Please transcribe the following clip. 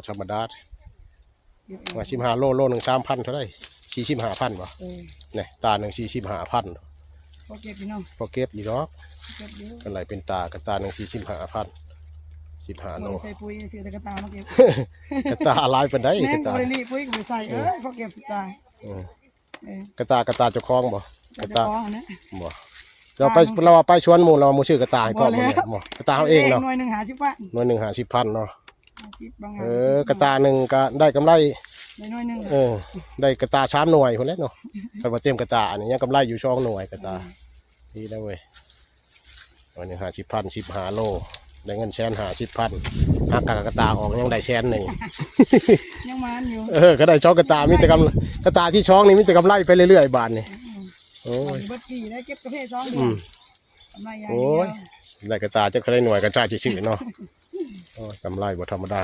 ທຳມະດາ ວ່າສິບຫ້າໂລ ໂລໜຶ່ງສາມພັນເທົ່າໃດ? ສີ່ສິບຫ້າພັນບໍ່? ເອີ ນີ້ຕາໜຶ່ງສີ່ສິບຫ້າພັນ ພໍເກັບຢູ່ເນາະ ພໍເກັບຢູ່ດອກ ເກັບຢູ່ ກຳໄລເປັນຕາ ກະຕາໜຶ່ງສີ່ສິບຫ້າພັນ ສິບຫ້າໂລ ບໍ່ໄດ້ໃສ່ປຸ໋ຍ ຊື້ແຕ່ກະຕາມາເກັບ ກະຕາຫຼາຍປານໃດ ແມ່ງກະຕາ ບໍ່ໄດ້ລີ້ປຸ໋ຍກໍບໍ່ໃສ່ ເອີ ພໍເກັບສະຕາຍ ເອີ ເອີ ກະຕາ ກະຕາເຈົ້າຂອງບໍ່? ກະຕາ ເຈົ້າຂອງຫັ້ນແຫຼະ ບໍ່ ລາວໄປ ລາວວ່າໄປສວນໝູ່ ລາວວ່າໝູ່ຊື້ກະຕາໃຫ້ພ້ອມ ບໍ່ແລ້ວ ບໍ່ ກະຕາເຮົາເອງເນາະ ໜ່ວຍໜຶ່ງຫ້າສິບພັນ ໜ່ວຍໜຶ່ງຫ້າສິບພັນເນາະ ຫ້າສິບ ບາງ ເອີ ຫ້າສິບ ກະຕາໜຶ່ງກະໄດ້ກຳໄລ ໜ່ວຍໜຶ່ງ ເອີ ໄດ້ກະຕາສາມໜ່ວຍພຸ້ນແຫຼະເນາະ ຄັນວ່າເຕັມກະຕານີ້ຍັງກຳໄລຢູ່ສອງໜ່ວຍ ກະຕາ ອືມ ດີແລ້ວເວີຍ ໜ່ວຍໜຶ່ງຫ້າສິບພັນ ສິບຫ້າໂລ ໄດ້ເງິນແສນຫ້າສິບພັນ ຫາກະກະຕາອອກຍັງໄດ້ແສນໜຶ່ງ ຍັງມານຢູ່ ເອີ ກະໄດ້ສອງກະຕາ ມີແຕ່ກຳ ກະຕາທີສອງນີ້ມີແຕ່ກຳໄລໄປເລື້ອຍໆ ບາດນີ້ ອືມ ໂອ້ຍ ເບິດປີແລ້ວ ເກັບກາເຟສອງເດືອນ ອືມ ກຳໄລຢ່າງດຽວ ໂອ້ຍ ໄດ້ກະຕາຈັກເທົ່າໃດໜ່ວຍ ກະຕາຊື່ໆເນາະ ໂອ້ຍ ກຳໄລບໍ່ທຳມະດາ